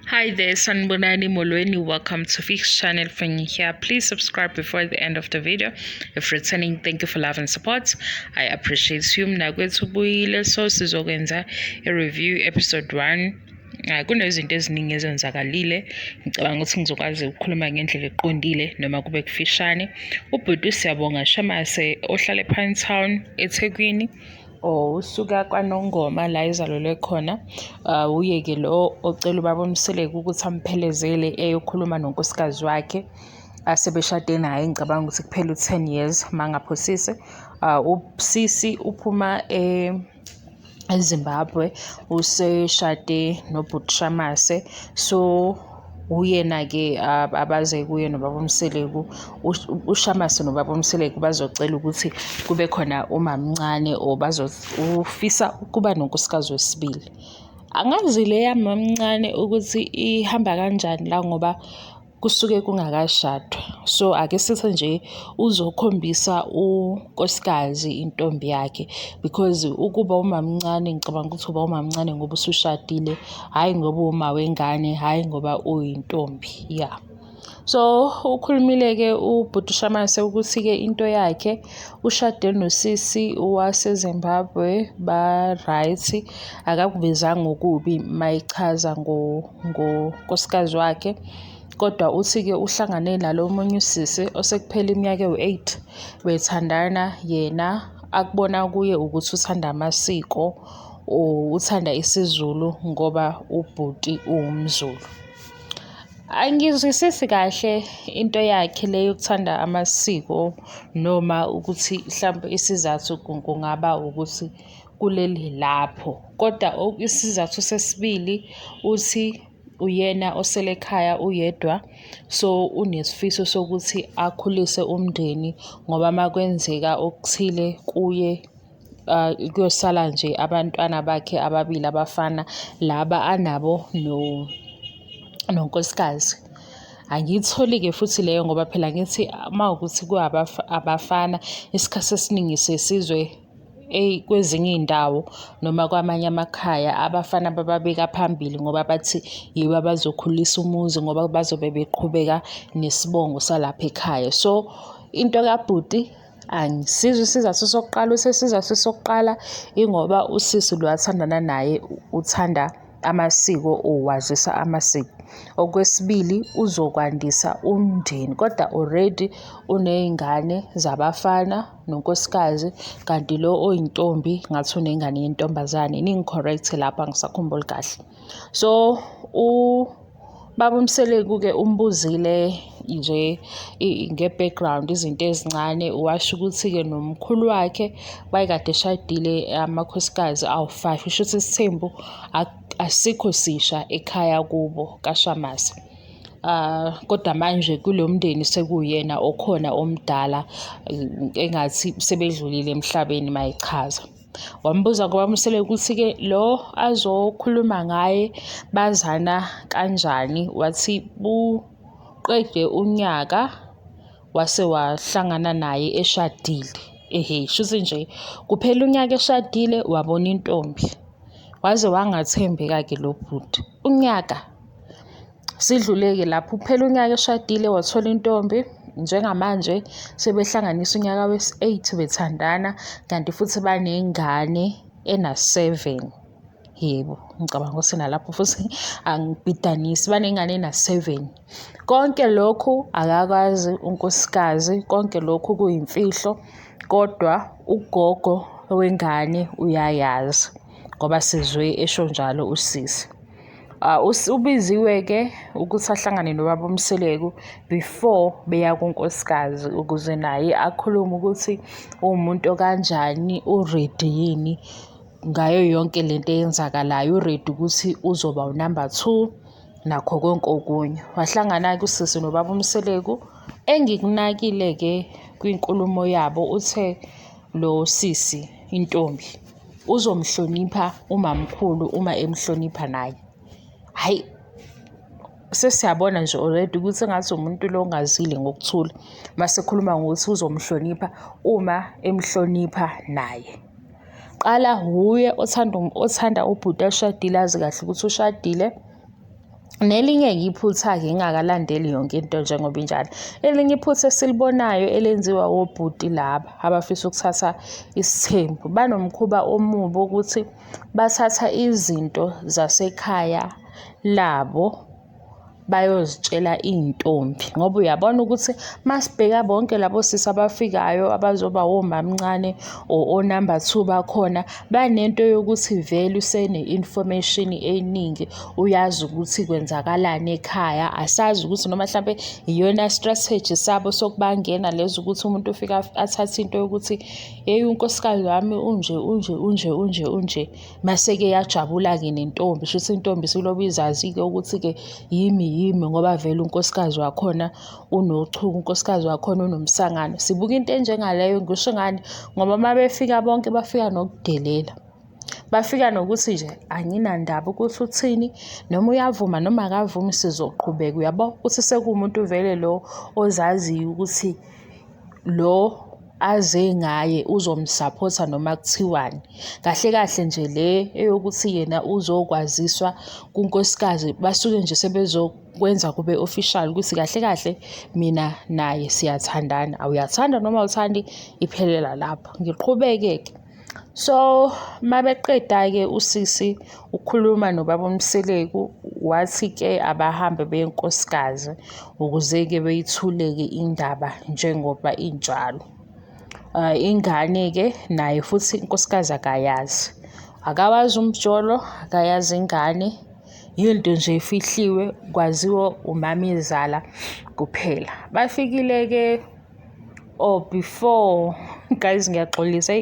Hi there, Sanibonani Molweni. Welcome to Fix Channel. From here, please subscribe before the end of the video. If returning, thank you for love and support. I appreciate you. Mnakwethu ubuyile, so sizokwenza i-review episode 1. Kunezinto eziningi ezenzakalile, ngicabanga ukuthi ngizokwazi ukukhuluma ngendlela eqondile noma kube kufishane. Ubhuti Siyabonga Shamase ohlala ePinetown eThekwini, or usuka kwaNongoma la ezalelwe khona, uye-ke lo ocela ubaba uMseleku ukuthi amphelezele eyokhuluma nonkosikazi wakhe asebeshade naye. Ngicabanga ukuthi kuphela u-10 years mangaphosisi. Usisi uphuma eZimbabwe, useshade nobhuti Shamase, so uyena-ke abaze kuye nobaba uMseleku. UShamase nobaba uMseleku bazocela ukuthi kube khona umamncane, or ufisa ukuba nonkosikazi wesibili. Angazi le yamamncane ukuthi ihamba kanjani la, ngoba kusuke kungakashadwa. So ake sithi nje uzokhombisa unkosikazi intombi yakhe, because ukuba umamncane, ngicabanga ukuthi uba umamncane ngoba usushadile, hhayi ngoba uwuma wengane, hhayi ngoba uyintombi, ya. So ukhulumile-ke ubhuti Shamase ukuthi-ke into yakhe, ushade nosisi waseZimbabwe, ba-right, akakuvezanga okubi mayechaza ngonkosikazi wakhe. Kodwa uthi-ke uhlangane nalo omunye usisi osekuphela iminyaka ewu-8 bethandana, yena akubona kuye ukuthi uthanda amasiko or uthanda isiZulu ngoba ubhuti uwumZulu. Angizwisisi kahle into yakhe le yokuthanda amasiko, noma ukuthi mhlampe isizathu kungaba ukuthi kuleli lapho. Kodwa isizathu sesibili uthi uyena osele ekhaya uyedwa, so unesifiso sokuthi akhulise umndeni, ngoba uma kwenzeka okuthile kuye, kuyosala nje abantwana bakhe ababili abafana laba anabo nonkosikazi. Angiyitholi-ke futhi leyo, ngoba phela ngithi uma ukuthi abafana isikhathi esiningi sesizwe kwezinye iy'ndawo noma kwamanye amakhaya abafana bababeka phambili, ngoba bathi yibo abazokhulisa umuzi, ngoba bazobe beqhubeka nesibongo salapha ekhaya. So into kabhuti angisizwe isizathu sokuqala, usesizathu sokuqala ingoba usisi lo athandana naye uthanda amasiko, uwazisa amasiko. Okwesibili, uzokwandisa umndeni, kodwa already uney'ngane zabafana nonkosikazi, kanti lo oyintombi ngathi unengane yentombazane. Ningi-correct lapho, angisakhumbuli kahle. So ubaba uMseleku-ke umbuzile nje nge-background, izinto ezincane, washo ukuthi-ke nomkhulu wakhe wayekade eshadile amakhosikazi awu-5, kusho ukuthi isithembu asikho sisha ekhaya kubo kaShamase. Kodwa manje kulo mndeni sekuyena okhona omdala, engathi sebedlulile emhlabeni mayechaza. Wambuza ngoba uMseleku ukuthi-ke lo azokhuluma ngaye bazana kanjani, wathi buqede unyaka wase wahlangana naye eshadile. Ehhe, shuthi nje kuphela unyaka eshadile wabona intombi, waze wangathembeka-ke lo bhuti. Unyaka sidluleke lapho, kuphela unyaka eshadile wathola intombi. Njengamanje sebehlanganisa unyaka wesi-8 bethandana, kanti futhi banengane ena-7. Yebo, ngicabanga ukuthi nalapho futhi angibhidanisi, banengane ena-7. Konke lokhu akakwazi unkosikazi, konke lokhu kuyimfihlo, kodwa ugogo wengane uyayazi ngoba sizwe esho njalo usisi. Ubiziwe-ke ukuthi ahlangane nobaba uMseleku before beya kunkosikazi, ukuze naye akhulume ukuthi uwumuntu okanjani, u-ready yini ngayo yonke lento eyenzakalayo, u-ready ukuthi uzoba unumber 2 nakho konke okunye. Wahlangana-ke usisi nobaba uMseleku. Engikunakile-ke kwinkulumo yabo, uthe lo sisi intombi uzomhlonipha umamkhulu uma emhlonipha naye. Hhayi, sesiyabona nje already ukuthi engathi umuntu lo ongazile ngokuthula mase ekhuluma ngokuthi uzomhlonipha uma emhlonipha naye. Qala wuye othanda ubhuti ashadile, azi kahle ukuthi ushadile. Nelinye-ke iphutha-ke ngingakalandeli yonke into njengoba injalo, elinye iphutha esilibonayo elenziwa obhuti laba abafisa ukuthatha isithembu, banomkhuba omubi wokuthi bathatha izinto zasekhaya labo bayozitshela iy'ntombi. Ngoba uyabona ukuthi masibheka bonke labo sisi abafikayo abazoba omamncane or o-number two bakhona, banento yokuthi vele usene-information eningi, uyazi ukuthi kwenzakalani ekhaya. Asazi ukuthi noma hlampe iyona strategy sabo sokubangena lezo ukuthi umuntu ufike athathe into yokuthi, hheyi unkosikazi wami unje unje unje unje unje. Mase-ke yajabula-ke nentombi, shuthi intombi isilobe izazi-ke ukuthi-ke yimi yimi ngoba vele unkosikazi wakhona unochuku, unkosikazi wakhona unomsangano. Sibuka into enjengaleyo ngisho ngani ngoba uma befika bonke bafika nokudelela. Bafika nokuthi nje anginandaba ukuthi uthini noma uyavuma noma akavumi sizoqhubeka, uyabo? Uthi sekuwumuntu vele lo ozaziyo ukuthi lo aze ngaye uzomsaphotha noma kuthiwani. Kahle kahle nje le eyokuthi yena uzokwaziswa kunkosikazi basuke nje sebezokwenza kube official ukuthi kahle kahle mina naye siyathandana. Awuyathanda noma awuthandi iphelela lapho. Ngiqhubeke-ke. So mabeqeda-ke usisi ukhuluma nobaba uMseleku wathi-ke abahambe beye nkosikazi ukuze-ke beyithule-ke indaba njengoba injalo. Ingane-ke naye futhi inkosikazi akayazi. Akawazi umjolo, akayazi ingane, yinto nje efihliwe kwaziwa umamezala kuphela. Bafikile-ke Oh before guys ngiyaxolisa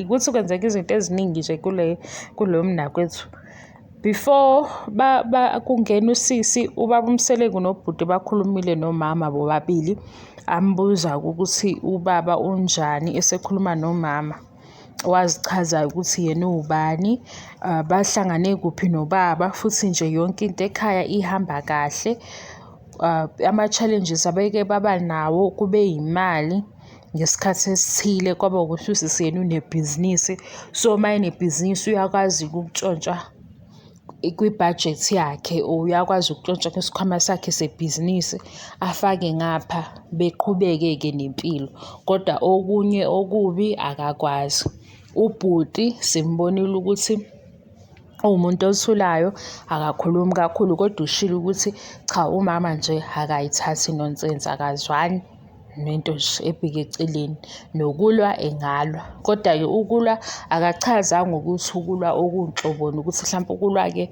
ukuthi kwenzeka izinto eziningi nje kule kulo mnakwethu. Before kungena usisi ubaba uMseleku nobhuti bakhulumile nomama bobabili, ambuza ukuthi ubaba unjani esekhuluma nomama. Wazichaza ukuthi yena uwubani, bahlangane kuphi nobaba futhi nje yonke into ekhaya ihamba kahle. Ama-challenges abeke baba nawo kube yimali ngesikhathi esithile kwaba ukuthi usisi yena unebhizinisi. So, uma enebhizinisi uyakwazi-ke ukutshontsha kwibhajethi yakhe or uyakwazi ukutshontsha kwisikhwama sakhe sebhizinisi afake ngapha beqhubeke-ke nempilo. Kodwa okunye okubi akakwazi. Ubhuti simbonile ukuthi uwumuntu othulayo akakhulumi kakhulu kodwa ushilo ukuthi cha umama nje akayithathi nonsense akazwani nento nje ebheke eceleni. Nokulwa engalwa, koda-ke ukulwa akachazanga ukuthi ukulwa okunhloboni ukuthi hlampe ukulwa-ke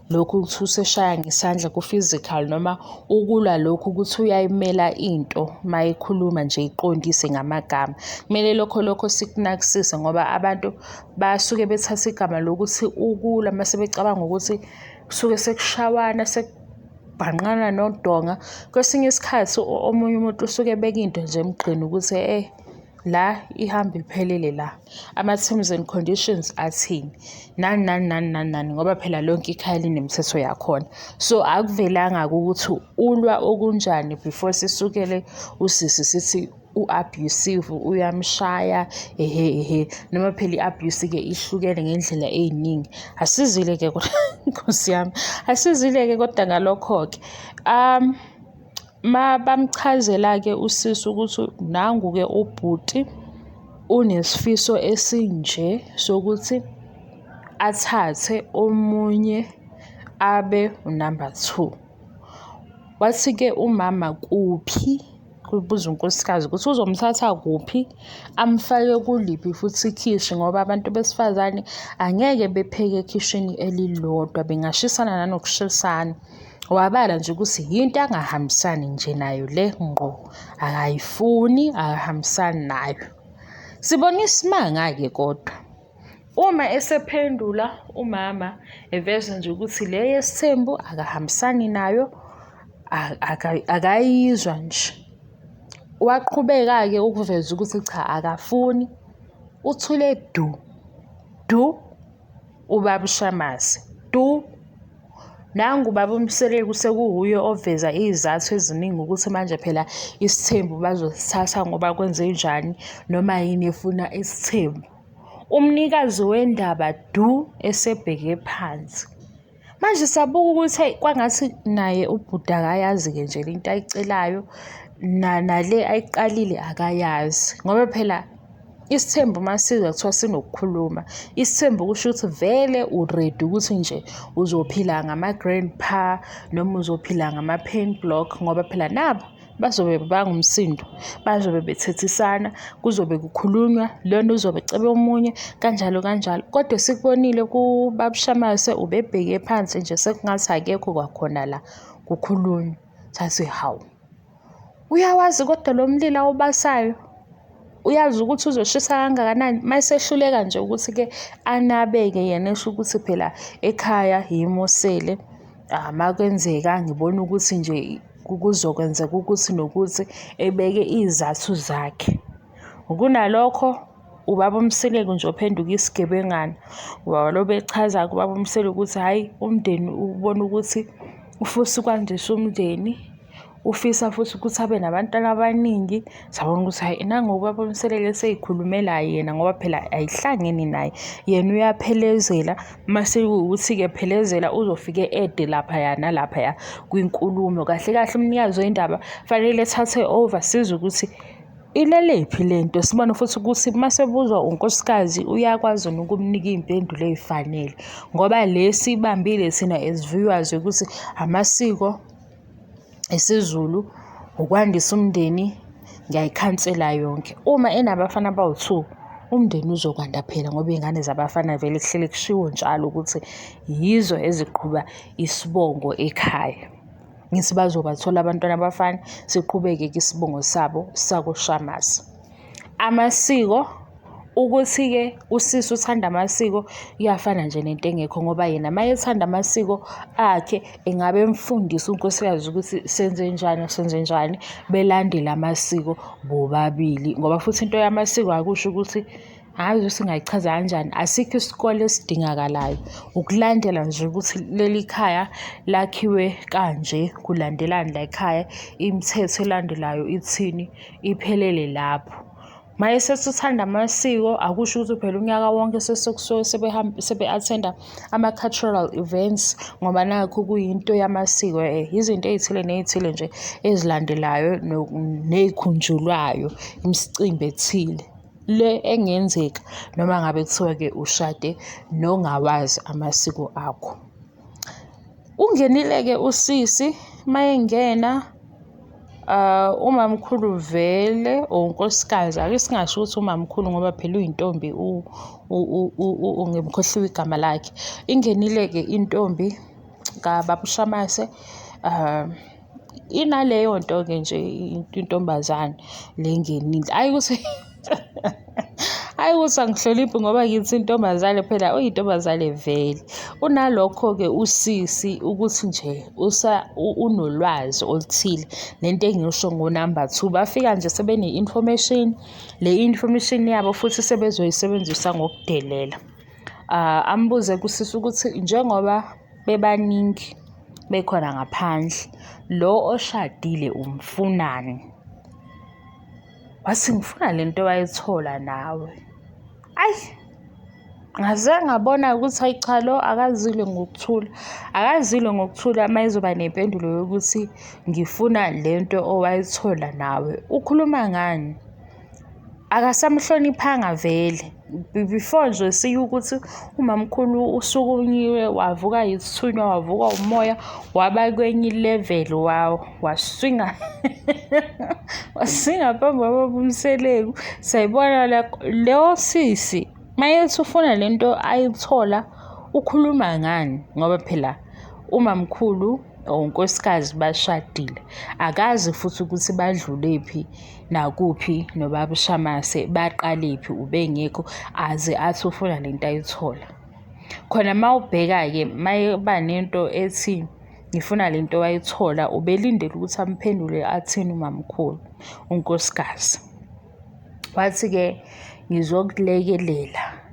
lokhu ukuthi useshaya ngesandla ku-physical noma ukulwa lokhu ukuthi uyayimela into uma ekhuluma nje iqondise ngamagama. Kumele lokho lokho sikunakisise ngoba abantu basuke bethathe igama lokuthi ukulwa mase becabanga ukuthi kusuke sekushawana sekubhanqana nodonga. Kwesinye isikhathi omunye umuntu usuke ebeka into nje emgqeni ukuthi eh la ihambe iphelele la, ama-terms and conditions athini, nani nani nani nani nani, ngoba phela lonke ikhaya linemithetho yakhona. So akuvelanga-ke ukuthi ulwa okunjani before sisukele usisi sithi u-abusive uyamshaya ehe ehe, noma phela i-abuse-ke ihlukene ngendlela ey'ningi. Asizile-ke Nkosi yami, asizile-ke kodwa ngalokho-ke. Bamchazela-ke usisi ukuthi nangu-ke ubhuti unesifiso esinje sokuthi athathe omunye abe unamba two. Wathi-ke umama kuphi, kubuza unkosikazi ukuthi uzomthatha kuphi, amfake kuliphi futhi ikhishi ngoba abantu besifazane angeke bepheke ekhishini elilodwa bengashisana nanokushisana. Wabala nje ukuthi yinto angahambisani nje nayo le ngqo, akayifuni, akahambisani nayo. Sibona isimanga-ke kodwa uma esephendula umama eveza nje ukuthi le yesithembu akahambisani nayo, akayizwa nje. Waqhubeka-ke ukuveza ukuthi cha akafuni, uthule du, du ubaba uShamase, du. Nangu ubaba uMseleku sekuwuye oveza iy'zathu eziningi ukuthi manje phela isithembu bazosithatha ngoba kwenzenjani noma yini efuna isithembu. Umnikazi wendaba du esebheke phansi. Manje siyabuka ukuthi hheyi kwangathi naye ubhuti akayazi-ke nje le nto ayicelayo nale ayiqalile akayazi ngoba phela isithembu uma siza kuthiwa sinokukhuluma. Isithembu kusho ukuthi vele u-ready ukuthi nje uzophila ngama-grandpa noma uzophila ngama-paint block ngoba phela nabo bazobe bebanga umsindo, bazobe bethethisana, kuzobe kukhulunywa, lona uzobe eceba omunye, kanjalo kanjalo. Kodwa esikubonile kubaba uShamase ubebheke phansi nje sekungathi akekho kwakhona la kukhulunywa. Sathi hawu, uyawazi kodwa lo mlilo awubasayo? Uyazi ukuthi uzoshisa kangakanani? Uma esehluleka nje ukuthi-ke anabe-ke yena esho ukuthi phela ekhaya yimi osele, uma kwenzeka ngibona ukuthi nje kuzokwenzeka ukuthi nokuthi ebeke iy'zathu zakhe. Kunalokho ubaba uMseleku nje ophenduka isigebengana, walobe echaza-ke ubaba uMseleku ukuthi hhayi umndeni ubona ukuthi ufisa ukwandisa umndeni, ufisa futhi ukuthi abe nabantwana abaningi. Sabona ukuthi hhayi nangu ubaba uMseleku esey'khulumela yena ngoba phela ayihlangene naye, yena uyaphelezela mase kuwukuthi-ke phelezela uzofike ede laphaya nalaphaya kwinkulumo. Kahle kahle umnikazi wendaba fanele ethathe over sizwe ukuthi ilelephi le nto, sibone futhi ukuthi uma sebuzwa unkosikazi uyakwazi yini ukumnika iy'mpendulo ey'fanele ngoba le siyibambile thina as viewers ukuthi amasiko isiZulu, ukwandisa umndeni, ngiyayikhansela yonke. Uma enabafana abawu-two, umndeni uzokwanda phela ngoba iy'ngane zabafana vele kuhlele kushiwo njalo ukuthi yizo eziqhuba isibongo ekhaya. Ngithi bazobathola abantwana abafana, siqhubeke-ke isibongo sabo sakoShamase. Amasiko, ukuthi-ke usisi uthanda amasiko kuyafana nje nento engekho ngoba yena uma ethanda amasiko akhe engabe emfundisa unkosikazi ukuthi senzenjani senzenjani, belandele amasiko bobabili. Ngoba futhi into yamasiko akusho ukuthi angazi ukuthi ngingayichaza kanjani, asikho isikole esidingakalayo. Ukulandela nje ukuthi leli khaya lakhiwe kanje, kulandelani la ekhaya, imithetho elandelayo ithini, iphelele lapho. Uma esethi uthanda amasiko, akusho ukuthi phela unyaka wonke sekusuke sebe-attend-a ama-cultural events ngoba nakhu kuyinto yamasiko. Izinto ey'thile ney'thile nje ezilandelayo ney'khunjulwayo, imicimbi ethile le engenzeka noma ngabe kuthiwa-ke ushade nongawazi amasiko akho. Ungenile-ke usisi, uma engena umamkhulu vele or unkosikazi, ake singasho ukuthi umamkhulu ngoba phela uyintombi ngimkhohliwe igama lakhe. Ingenile-ke intombi kababa uShamase, inaleyo nto-ke nje intombazane le engenile. Hhayi ukuthi hhayi ukuthi angihloniphi ngoba ngithi intombazane phela uyintombazane vele. Unalokho-ke usisi ukuthi nje unolwazi oluthile. Nento engiyisho ngo-number two, bafika nje sebene-information, le information yabo futhi sebezoyisebenzisa ngokudelela. Ambuze kusisi ukuthi njengoba bebaningi bekhona ngaphandle, lo oshadile umfunani? Wathi ngifuna le nto owayithola nawe. Ayi, ngaze ngabona ukuthi hhayi cha lo akazile ngokuthula. Akazile ngokuthula uma ezoba nempendulo yokuthi ngifuna le nto owayithola nawe. Ukhuluma ngani? Akasamhloniphanga vele. Before nje siye ukuthi umamkhulu usukunyiwe wavuka yisithunywa, wavuka umoya, waba kwenye i-level waswinga waswinga phambi kwababa uMseleku. Sayibona leyo sisi mayethi ufuna le nto ayithola ukhuluma ngani ngoba phela umamkhulu or unkosikazi bashadile, akazi futhi ukuthi badlulephi nakuphi nobaba uShamase baqalephi ubengekho aze athi ufuna lento ayithola. Khona uma ubheka-ke uma nento ethi ngifuna lento wayithola ubelindele ukuthi amphendule athini umamkhulu unkosikazi. Wathi-ke ngizokulekelela.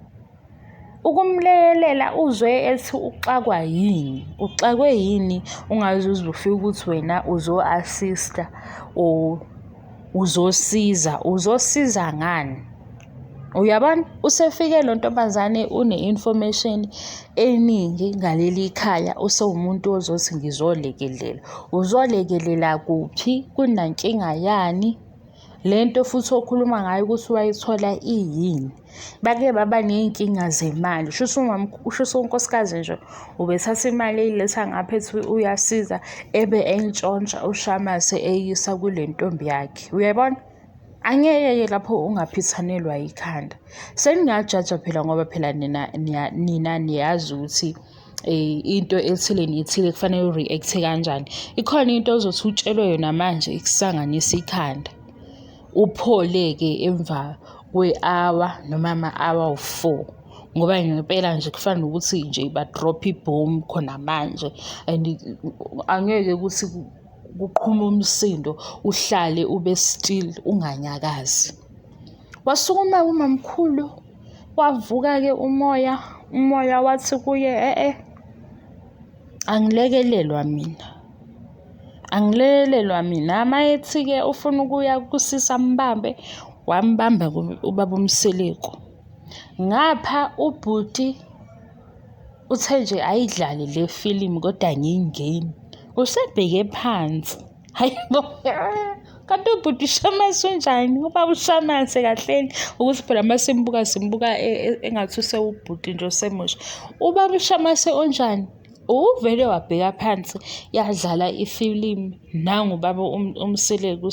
Ukumlekelela uzwe ethi uxakwa yini, uxakwe yini ungaze uze ufike ukuthi wena uzo-assist-a or uzosiza, uzosiza ngani? Uyabona, usefike lo ntombazane une-information eningi ngaleli khaya, usewumuntu ozothi ngizolekelela. Uzolekelela kuphi? Kunankinga yani? Le nto futhi okhuluma ngayo ukuthi wayithola iyini? Bake baba ney'nkinga zemali, shuthi shuthi unkosikazi nje ubethatha imali eyiletha ngapha ethi uyasiza ebe eyintshontsha uShamase eyisa kule ntombi yakhe. Uyayibona? Angeke-ke lapho ungaphithanelwa yikhanda. Seningajaja phela ngoba phela nina nina niyazi ukuthi into ethile nethile kufanele u-react-e kanjani. Ikhona into ozothi utshelwe yona manje ikusanganise ikhanda. Uphole-ke emva kwe-hour noma ama-hour awu-four. Ngoba ngempela nje kufana nokuthi nje ba-drop-a ibhomu khona manje and angeke ukuthi kuqhuma umsindo uhlale ube still unganyakazi. Wasukuma umamkhulu wavuka-ke umoya, umoya wathi kuye e-e angilekelelwa mina, angilekelelwa mina. Mayethi-ke ufuna ukuya kusisi ambambe, wambamba ubaba uMseleku. Ngapha ubhuti uthe nje ayidlale le filimu kodwa angiyingeni, usebheke phansi. Hayi bo, kanti ubhuti uShamase unjani? Ubaba uShamase kahleni ukuthi phela uma simbuka simbuka engathi usewubhuti nje osemusha. Ubaba uShamase unjani? Uvele wabheka phansi yadlala ifilimu nangu ubaba uMseleku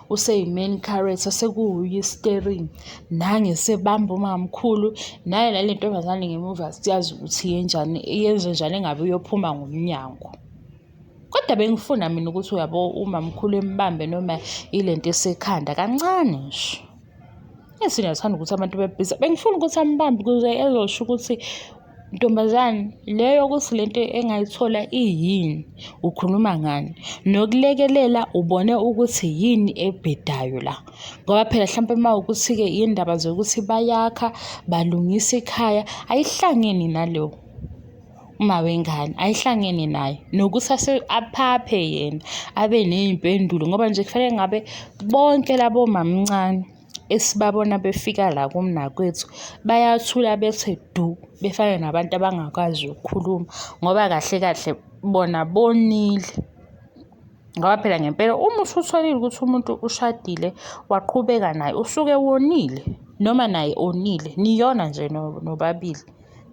useyi-main character sekuwuye i-steering nange sebamba umamkhulu naye nale ntombazane ngemuva siyazi ukuthi yenjani yenze njani engabe uyophuma ngomnyango. Kodwa bengifuna mina ukuthi uyabo umamkhulu embambe noma ilento esekhanda kancane nje. Yes, ngiyathanda ukuthi abantu bebhizi. Bengifuna ukuthi ambambe ukuze ezosho ukuthi ntombazane leyo ukuthi lento engayithola iyini, ukhuluma ngani. Nokulekelela ubone ukuthi yini ebhedayo la. Ngoba phela hlampe uma kuwukuthi-ke iy'ndaba zokuthi bayakha balungisa ikhaya ayihlangene naleyo uma wengane ayihlangene naye. Nokuthi aphaphe yena abe ney'mpendulo ngoba nje kufanele ngabe bonke labo mamncane esibabona befika la kumnakwethu bayathula bethe du befana nabantu abangakwazi ukukhuluma ngoba kahle kahle bona bonile. Ngoba phela ngempela uma usutholile ukuthi umuntu ushadile waqhubeka naye usuke wonile noma naye onile niyona nje nobabili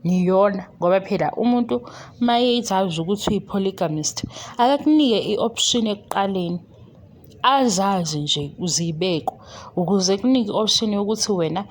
niyona ngoba phela umuntu uma ezazi ukuthi uyi-polygamist akakunike i-option ekuqaleni azazi nje uzibekwa ukuze kunike i-option yokuthi wena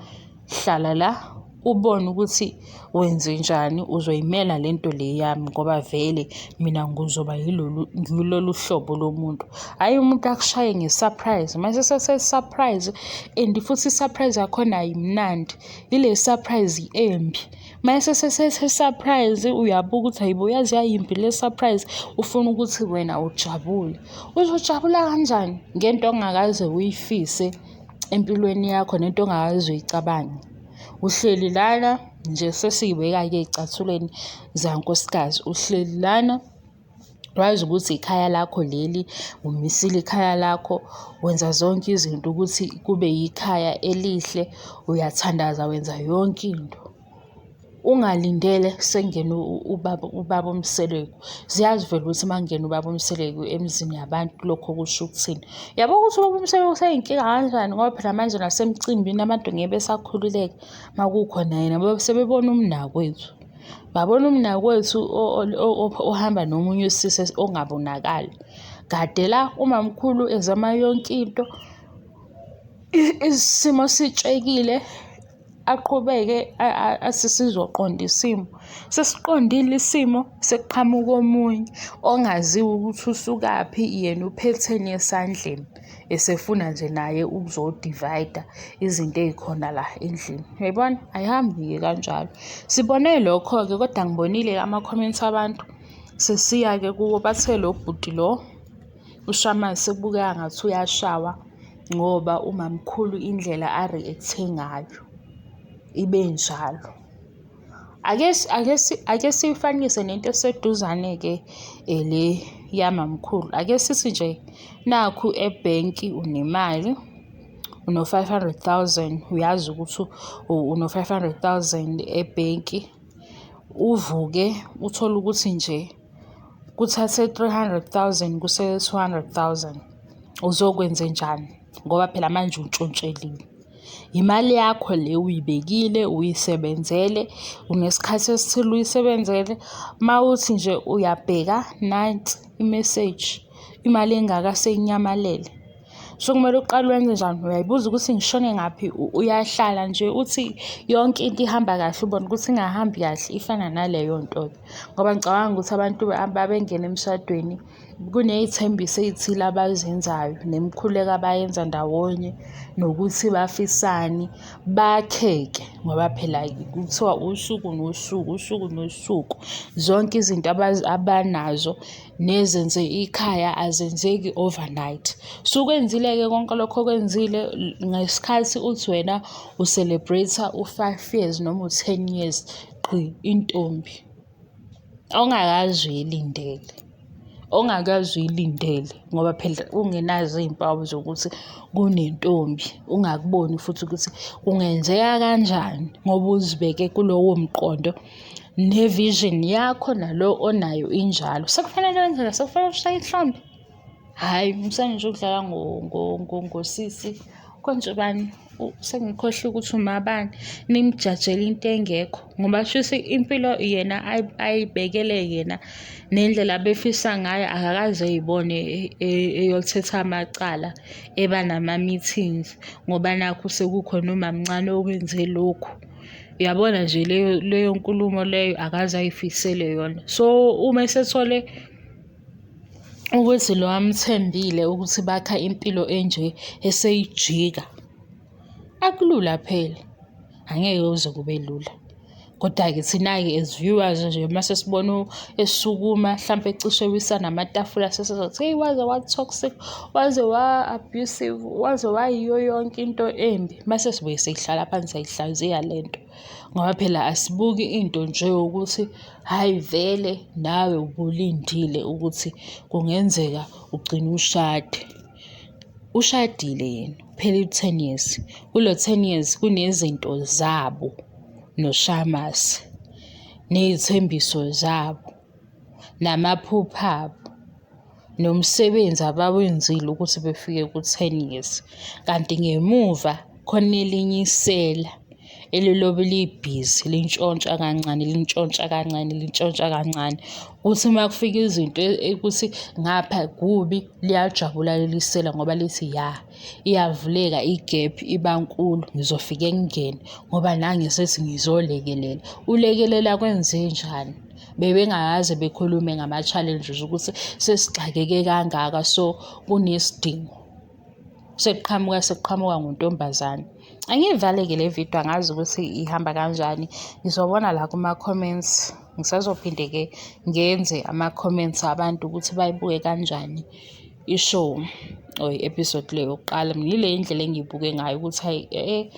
hlala la ubone ukuthi wenzenjani uzoyimela le nto le yami ngoba vele mina ngizoba yilolu ngilolu hlobo lomuntu. Hhayi umuntu akushaye nge-surprise mase sese-surprise and futhi i-surprise yakhona ayimnandi, ile surprise embi. Mase sese-surprise uyabuka ukuthi hayibo yaze yayimbi le surprise ufuna ukuthi wena ujabule. Uzojabula kanjani ngento ongakaze uyifise empilweni yakho nento ongakaze uyicabange? Uhleli lana nje sesiyibeka-ke ey'cathulweni zankosikazi, uhleli lana wazi ukuthi ikhaya lakho leli, umisile ikhaya lakho, wenza zonke izinto ukuthi kube yikhaya elihle, uyathandaza wenza yonke into. Ungalindele sekungene ubaba ubaba uMseleku. Ziyazi vele ukuthi uma kungena ubaba uMseleku emzini yabantu lokho kusho ukuthini. Yabo ukuthi ubaba uMseleku useyinkinga kanjani ngoba phela manje nasemcimbini abantu ngeke besakhululeka uma kukhona yena ngoba sebebona umnakwethu. Babona umnakwethu ohamba nomunye usisi ongabonakali. Kade la umamkhulu ezama yonke into, isimo sitshekile aqhubeke athi sizoqonda isimo. Sesiqondile isimo sekuqhamuka omunye ongaziwa ukuthi usukaphi yena uphetheni esandleni esefuna nje naye ukuzo-divide-a izinto ey'khona la endlini. Uyayibona? Ayihambi-ke kanjalo. Sibone lokho-ke kodwa ngibonile ama-comments abantu sesiya-ke kuwo bathe lo bhuti lo uShamase sekubukeka ngathi uyashawa ngoba umamkhulu indlela a-react-e ngayo ibe njalo. Ake ake ake siyifanise nento eseduzane-ke le yamamkhulu. Ake sithi nje nakhu ebhenki unemali, Uno-500 000, uyazi ukuthi uno-500 000 ebhenki, uvuke uthole ukuthi nje kuthathe 300 000, kusele 200 000. Uzokwenzenjani? Ngoba phela manje untshontsheliwe. Imali yakho le uyibekile, uyisebenzele, unesikhathi esithile uyisebenzele. Mawuthi nje uyabheka nansi imeseji, imali engaka seyinyamalele. So kumele uqale wenze njani? Uyayibuza ukuthi ngishone ngaphi? Uyahlala nje uthi yonke into ihamba kahle, ubone ukuthi ingahambi kahle, ifana naleyo nto-ke. Ngoba ngicabanga ukuthi abantu ababengena emshadweni kuney'thembiso ey'thile abazenzayo nemikhuleko abayenza ndawonye nokuthi bafisani, bakheke ngoba phela kuthiwa usuku nosuku, usuku nosuku. Zonke izinto abanazo nezenze ikhaya azenzeki overnight. Sukwenzile-ke konke lokho okwenzile ngesikhathi uthi wena u-celebrate-a u-5 years noma u-10 years, gqi intombi ongakaze uyilindele, ongakaze uyilindele ngoba phela ungenazo iy'mpawu zokuthi kunentombi, ungakuboni futhi ukuthi kungenzeka kanjani ngoba uzibeke kulowo mqondo ne-vision yakho nalo onayo injalo. Sekufanele wenzeni? Sekufanele ushaye ihlombe? Hhayi, musani nje ukudlala ngosisi. Konje ubani? Sengikhohlwe ukuthi umabani, nimjajele into engekho ngoba shuthi impilo yena ayibekele yena nendlela abefisa ngayo akakaze ey'bone eyothetha amacala eba nama-meetings ngoba nakhu sekukhona umamncane owenze lokhu. Uyabona nje leyo leyo nkulumo leyo akaze ayifisele yona. So uma esethole ukuthi lo amthembile ukuthi bakha impilo enje eseyijika, akulula phela, angeke kuze kube lula. Koda-ke thina-ke as viewers nje mase sibona esukuma hlampe ecishe ewisa namatafula sesizothi hheyi waze wa-toxic, waze wa-abusive, waze wayiyo yonke into embi. Mase sibuye siyihlala phansi siyayihlaziya lento ngoba phela asibuki into nje ukuthi hhayi vele nawe ubulindile ukuthi kungenzeka ugcine ushade. Ushadile yena, kuphele u-10 years. Kulo 10 years kunezinto zabo noShamase, ney'thembiso zabo, namaphupho abo, nomsebenzi abawenzile ukuthi befike ku-10 years. Kanti ngemuva khona elinye isela elilobe libhizi lintshontsha kancane, lintshontsha kancane, lintshontsha kancane. Kuthi uma kufika izinto ukuthi ngapha kubi, liyajabula leli sela ngoba lithi ya, iyavuleka igephu iba nkulu, ngizofike ngingene ngoba nangi sethi ngizolekelela. Ulekelela kwenzenjani? Bebengakaze bekhulume ngama-challenges ukuthi sesixakeke kangaka so kunesidingo. Sekuqhamuka sekuqhamuka ngontombazane. Angiyivale-ke le video, angazi ukuthi ihamba kanjani. Ngizobona la kuma-comments. Ngisazophinde-ke ngenze ama-comments abantu ukuthi bayibuke kanjani i-show or i-episode le yokuqala. Mina ile indlela engiyibuke ngayo ukuthi hhayi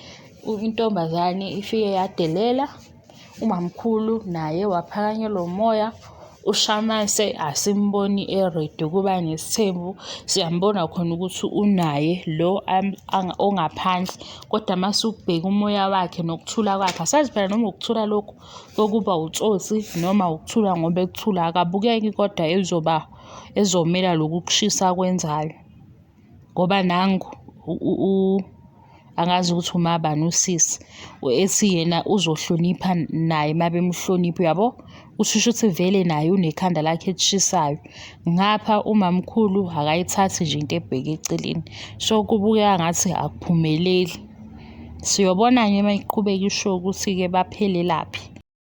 intombazane ifike yadelela, umamkhulu naye waphakanyelwa umoya. UShamase asimboni e-ready ukuba nesithembu, siyambona khona ukuthi unaye lo ongaphandle kodwa mase ubheka umoya wakhe nokuthula kwakhe, asazi phela noma ukuthula lokhu kokuba utsotsi noma ukuthula ngoba ekuthula, akabukeki kodwa ezoba ezomela lokhu kushisa akwenzayo ngoba nangu angazi ukuthi umabani usisi ethi yena uzohlonipha naye uma bemhlonipha, uyabo? Kusho ukuthi vele naye unekhanda lakhe elishisayo. Ngapha umamkhulu akayithathi nje into ebheke eceleni. So kubukeka ngathi akuphumeleli. Siyobona-ke uma iqhubeka i-show ukuthi-ke baphelelaphi.